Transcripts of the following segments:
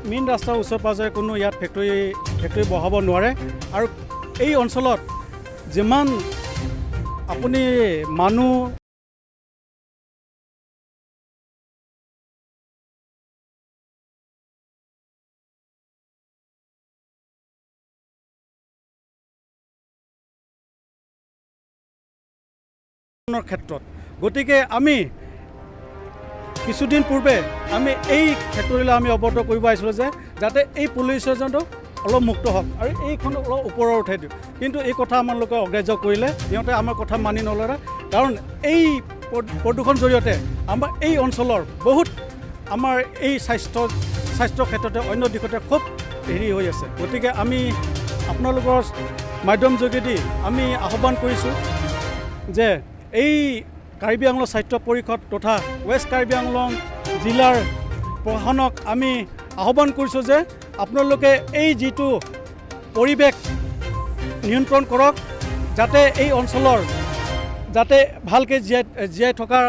Main ৰাস্তাৰ ওচৰে পাঁজৰে কোনো ইয়াত ফেক্টৰী ফেক্টৰী বহাব নোৱাৰে। আৰু এই অঞ্চলত যিমান আপুনি মানুহ ক্ষেত্ৰত, গতিকে আমি কিছুদিন পূৰ্বে আমি এই ফেক্টৰীলৈ আমি অৱগত কৰিব আহিছিলোঁ যে যাতে এই পলিউশ্যনটো অলপ মুক্ত হওক আৰু এইখন অলপ ওপৰৰ উঠাই দিওঁ। কিন্তু এই কথা আমালোকে অগ্ৰাহ্য কৰিলে, সিহঁতে আমাৰ কথা মানি নল'লে। কাৰণ এই প্ৰদূষণ জৰিয়তে আমাৰ এই অঞ্চলৰ বহুত আমাৰ এই স্বাস্থ্য ক্ষেত্ৰতে অন্য দিশতে খুব হেৰি হৈ আছে। গতিকে আমি আপোনালোকৰ মাধ্যম যোগেদি আমি আহ্বান কৰিছোঁ যে এই কাৰ্বি আংলং স্বাস্থ্য পৰিষদ তথা ৱেষ্ট কাৰ্বি আংলং জিলাৰ প্ৰশাসনক আমি আহ্বান কৰিছোঁ যে আপোনালোকে এই যিটো পৰিৱেশ নিয়ন্ত্ৰণ কৰক, যাতে এই অঞ্চলৰ যাতে ভালকৈ জীয়াই জীয়াই থকাৰ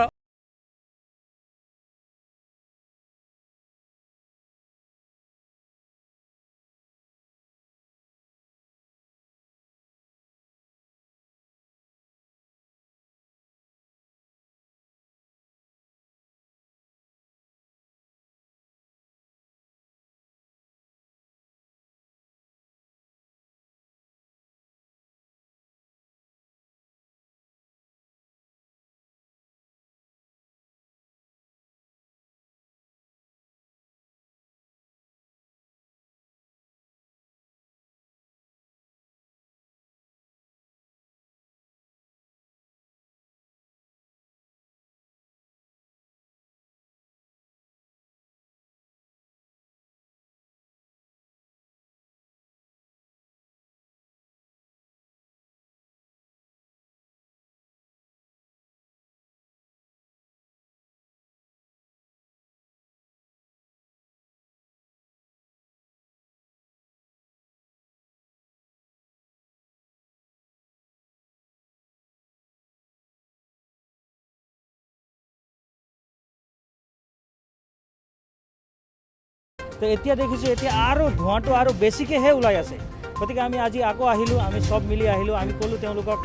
তো এতিয়া দেখিছোঁ এতিয়া আৰু ধোঁৱাটো আৰু বেছিকৈহে ওলাই আছে। গতিকে আমি আজি আকৌ আহিলোঁ, আমি চব মিলি আহিলোঁ, আমি ক'লোঁ তেওঁলোকক,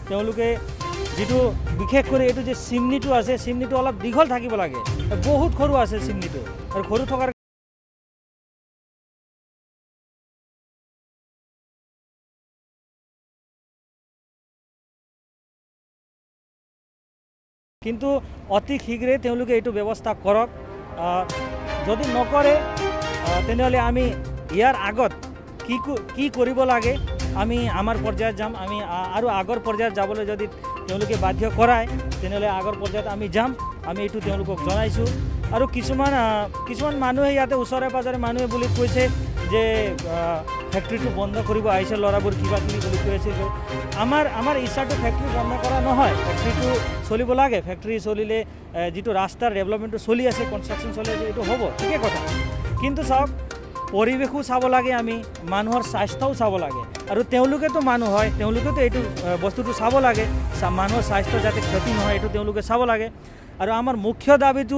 তেওঁলোকে যিটো বিশেষ কৰি এইটো যে চিমনিটো আছে, চিমনিটো অলপ দীঘল থাকিব লাগে, বহুত সৰু আছে চিমনিটো, আৰু সৰু থকাৰ কিন্তু অতি শীঘ্ৰে তেওঁলোকে এইটো ব্যৱস্থা কৰক। যদি নকৰে তেনেহ'লে আমি ইয়াৰ আগত কি কি কৰিব লাগে আমি আমাৰ পৰ্যায়ত যাম। আমি আৰু আগৰ পৰ্যায়ত যাবলৈ যদি তেওঁলোকে বাধ্য কৰায় তেনেহ'লে আগৰ পৰ্যায়ত আমি যাম। আমি এইটো তেওঁলোকক জনাইছোঁ। আৰু কিছুমান কিছুমান মানুহে ইয়াতে ওচৰে পাঁজৰে মানুহে বুলি কৈছে যে ফেক্টৰীটো বন্ধ কৰিব আহিছে ল'ৰাবোৰ কিবা কিবি বুলি কৈ আছিল। আমাৰ আমাৰ ইচ্ছাটো ফেক্টৰী বন্ধ কৰা নহয়, ফেক্টৰীটো চলিব লাগে। ফেক্টৰী চলিলে যিটো ৰাস্তাৰ ডেভেলপমেণ্টটো চলি আছে, কনষ্ট্ৰাকশ্যন চলি আছে, এইটো হ'ব, ঠিকে কথা। কিন্তু চাওক, পৰিৱেশো চাব লাগে, আমি মানুহৰ স্বাস্থ্যও চাব লাগে। আৰু তেওঁলোকেতো মানুহ হয়, তেওঁলোকেতো এইটো বস্তুটো চাব লাগে, মানুহৰ স্বাস্থ্য যাতে ক্ষতি নহয় এইটো তেওঁলোকে চাব লাগে। আৰু আমাৰ মুখ্য দাবীটো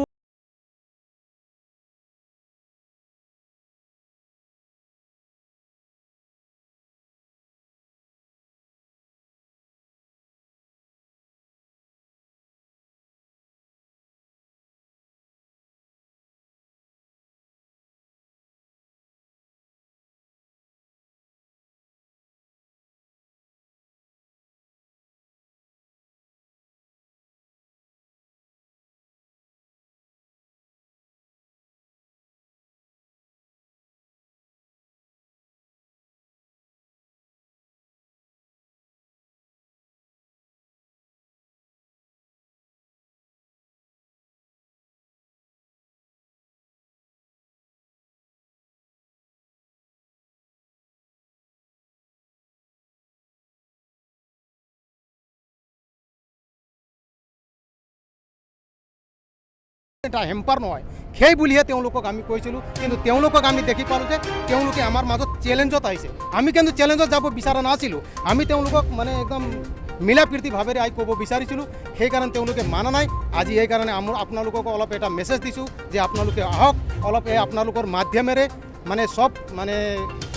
এটা হেম্পাৰ নহয় সেই বুলিহে তেওঁলোকক আমি কৈছিলোঁ। কিন্তু তেওঁলোকক আমি দেখি পালোঁ যে তেওঁলোকে আমাৰ মাজত চেলেঞ্জত আহিছে। আমি কিন্তু চেলেঞ্জত যাব বিচৰা নাছিলোঁ। আমি তেওঁলোকক মানে একদম মিলা প্ৰীতি ভাৱেৰে আহি ক'ব বিচাৰিছিলোঁ। সেইকাৰণে তেওঁলোকে মানা নাই। আজি এইকাৰণে আমাৰ আপোনালোককো অলপ এটা মেছেজ দিছোঁ যে আপোনালোকে আহক, অলপ এই আপোনালোকৰ মাধ্যমেৰে মানে চব মানে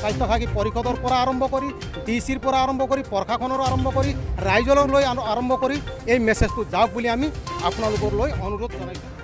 স্বায়ত্তশাসী পৰিষদৰ পৰা আৰম্ভ কৰি ডি চিৰ পৰা আৰম্ভ কৰি প্ৰশাসনৰ আৰম্ভ কৰি ৰাইজলৈ আৰম্ভ কৰি এই মেছেজটো যাওক বুলি আমি আপোনালোকৰ লৈ অনুৰোধ জনাইছোঁ।